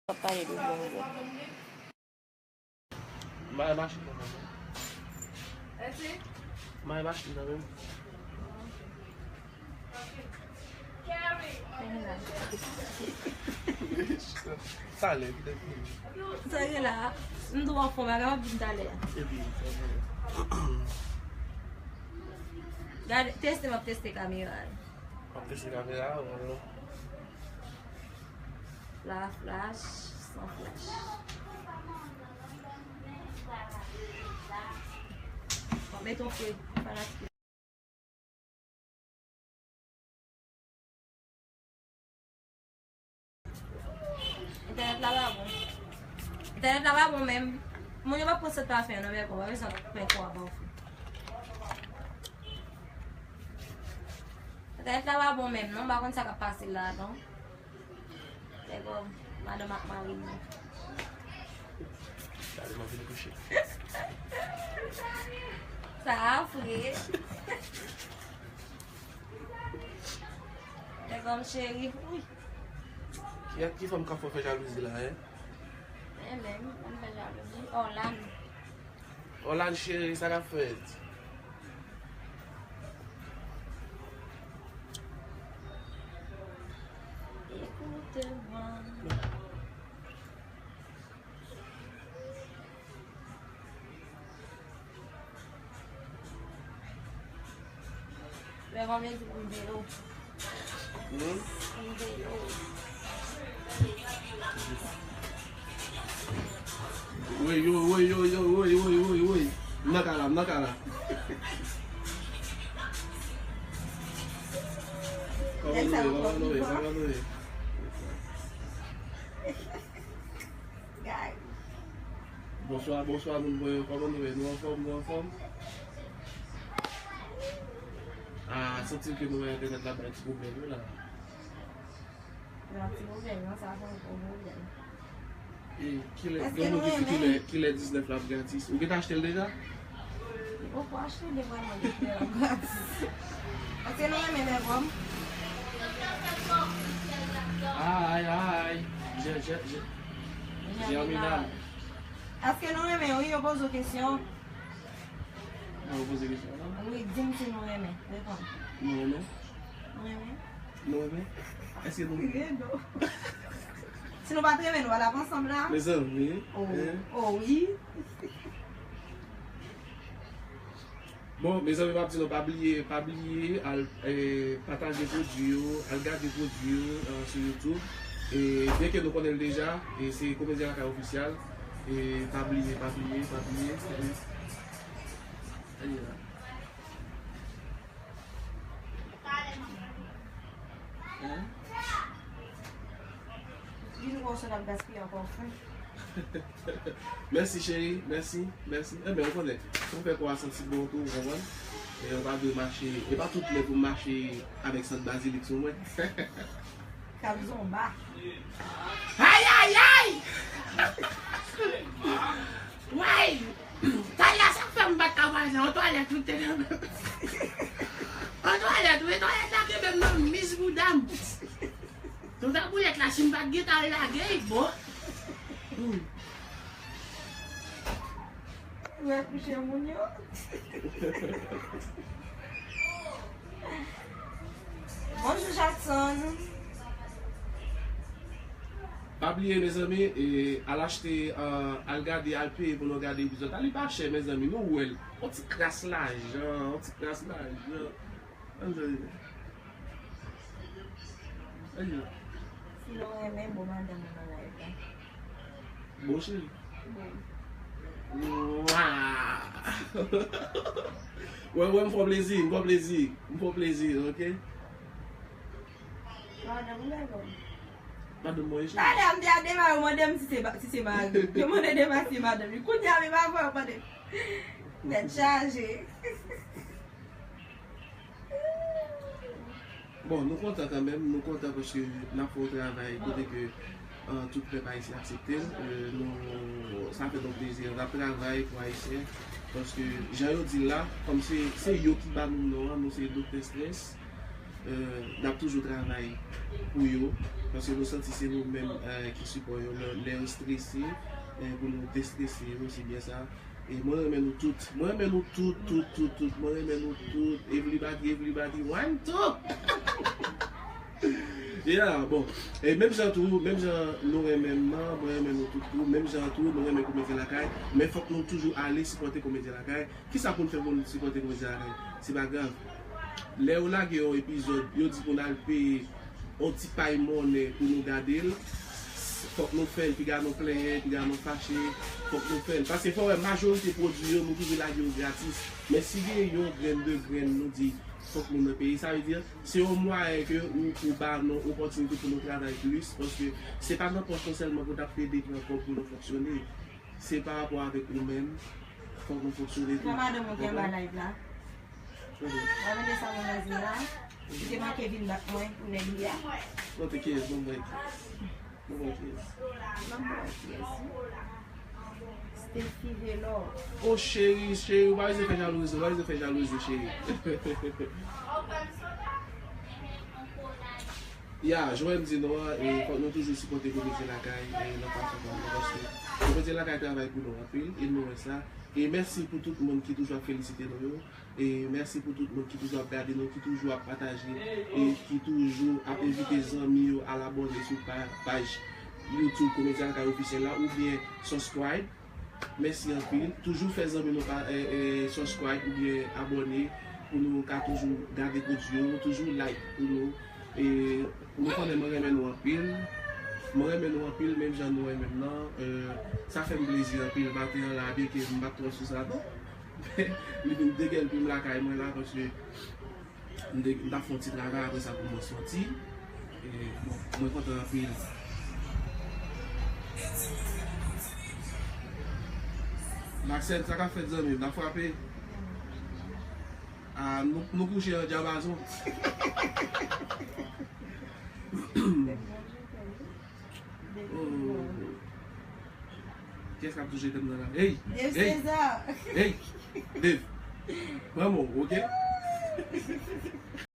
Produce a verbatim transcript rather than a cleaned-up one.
Ap pale de bonbon. M pa wè machin nan menm. M pa wè machin nan menm. Talè, ki te fini. Sa gen la, m tou anfòm, a kapab vin talè. Epi, sa gen. Gade, teste, m ap teste kamera a. W ap teste kamera a, ou? La flash, san flash. Bon, met yon fre, fanatik. Entènèt la pa bon. Entènèt la pa bon menm. Moun yo pa pran sèt pafen an nan bèkò, pa bezwen pran kwa pa fou. Entènèt la pa bon menm non, m pa konn sa k ap pase la non. Lè bon, madanm ak mari m. Gade m ap vin kouche. Sa a fre. Lè bon cheri. Wi. Ki, ki fanm k ap fè jalouzi la, en? Enben, ann fè jalouzi. Orlan. Orlan cheri, sa k ap fèt? Écoutez-moi. Lè bon, men di pou m veye w. Hmm? Pou m veye w. Woy, yo, woy, yo, yo, woy, woy, woy, woy. M nan kay la, m nan kay la. Kòman nou ye, kòman nou ye, kòman nou ye? Guys. Bonswa, bonswa, moun mwen yo. Kòman nou ye? Nou anfòm, nou anfòm? Ah, santi ke nou wè entènèt la bay ti pwoblèm, wi, la. Nan ti pwoblèm, non, sa fè yon gwo pwoblèm. E, kilè, gen moun ki di kilè, kilè diznèf la ap gratis. Ou gentan achte l deja? Li poko achte, li vrèman di kilè l ap gratis. Èske nou renmen lè gòm? Ay, ay, je, je, je, Germinal. Èske nou renmen? Wi, yo poze w kesyon. Mwen poze kesyon an. Wi, di m si nou renmen. Reponn. Nou renmen? Nou renmen? Nou renmen? Èske nou renmen? Si nou pa t renmen, nou pa t ap ansanm la. Mezanmi. Oh, oh wi. Bon, mezanmi, m ap di nou, pa bliye, pa bliye al, eh, pataje pwodui yo, al gade pwodui yo, eh, sou YouTube. E byenke nou konnen l deja, e se Komedyen Lakay Ofisyal. E pa bliye, pa bliye, pa bliye. Ann la. Hein? Di nou konsa n ap gaspiye ankò fren. Mèsi, cheri. Mèsi. Mèsi. Enben, ou konnen, pou fè kò a santi bon tou, ou konprann? E ou pa dwe mache, e pa tout lè pou m mache avèk sant bazilik sou mwen. Kab zonba. Ay, ay, ay! Way! Talè sa fè m pa t ka pase an twalèt, wi, te nan men. An twalèt, wi, twalèt la kenbe m nan mis bouda m. Tout sa boulèt la, si m pa t gentan al lage, bon. Hmm. Ou wè kouche moun yo. Bonjou, Jackson. Pa bliye, mezanmi, e, al achte, e, al gade, al peye pou nou gade epizòd la. Li pa chè, mezanmi, nou wè l. Yon ti kras lajan, yon ti kras lajan. Ann jwenn. Ann jwenn. Si nou renmen, bon madanm ou nan live la. Bon cheri. Bon. Mwa! Wè, wè, m fè w plezi, m fè w plezi, m fè w plezi, oke? Madanm ou bèl, bon. Madanm mwen, cheri. Talè a m te ap demare, yo mande m si se ba-, si se mari. Yo mande demare si se madanm li. Kounye a, menm avan, yo mande m. Tèt chaje. Bon, nou kontan kanmenm, nou kontan paske n ap fè yon travay kote ke, eh, tout pèp ayisyen aksepte l. Eh, nou, sa fè nou plezi. N ap travay pou Ayisyen, paske jan yo di l la, kòm se, se yo ki ba nou non an, nou se Doktè Strès. Euh, n ap toujou travay pou yo, paske nou santi se nou menm, euh, ki sipò yo lè, lè yo strese, euh, pou nou destrese yo, se byen sa. E mwen renmen nou tout. Mwen renmen nou tout, tout, tout, tout. Mwen renmen nou tout. Everybody, everybody, one, two. Yeah, bon. E menm jan tou, menm jan nou renmen m nan, mwen renmen nou tout tou. Menm jan tou, nou renmen Komedyen Lakay. Men fòk nou toujou ale sipòte Komedyen Lakay. Kisa pou n fè pou n sipòte Komedyen Lakay? Se pa grav. Lè yo lage yon epizòd, yo di pou n al peye yon ti pay monnen pou nou gade l, fòk nou fè l, piga nou plenyen, piga nou fache, fòk nou fè l. Paske fò w wè majorite pwodui yo, nou toujou lage yo gratis. Men si gen yon grenn, de grenn, nou di fòk moun nan peye, sa vle di, se yon mwayen ke ou, ou ba nou opòtinite pou nou travay plis, paske se pa nan pòch nou sèlman pou n t ap plede pran kòb pou nou fonksyone. Se pa rapò avèk ou menm, fòk nou fonksyone tou. Nan madanm ou ki anba live la. Konprann? Mwen mande sa mwen di la. Li te manke vin bat mwen pou nèg li a. Non, te kiyès? Ban m wè kiyès. Ban m wè kiyès. Ban m wè kiyès, wi. Stefie Velor. Oh, cheri, cheri, ou pa bezwen fè jalouzi, ou pa bezwen fè jalouzi, cheri. Ya, jan m di nou an, e, fòk nou toujou sipòte Komedyen Lakay, e, nan fason pa nou, paske Komedyen Lakay travay pou nou anpil, e nou wè sa. E mèsi pou tout moun ki toujou ap felisite nou yo. E mèsi pou tout moun ki toujou ap gade nou, ki toujou ap pataje, e ki toujou ap envite zanmi yo al abòne sou pa-, paj YouTube Komedyen Lakay Ofisyèl la, oubyen subscribe. Mèsi anpil. Toujou fè zanmi nou pa, e, e, subscribe oubyen abòne pou nou ka toujou gade pwodui yo. Toujou like pou nou. E, nou konnen mwen renmen nou anpil. Mwen renmen nou anpil, menm jan nou renmen m nan. E, sa fè m plezi anpil. Maten an la, byenke m pa t twò sou sa, non. Li vin degèl pou m lakay mwen la, paske M te, m t ap fè yon ti travay apre sa pou mwen soti. E, bon, mwen kontan anpil. Maxène, sa k ap fèt, zanmi m? N ap frape? Ah, nou, nou kouche an dyabazon. Oh. Kiyès k ap touche tèm nan la? Hey! Dave Hey! César! Hey! Dave! Pran mò, oke?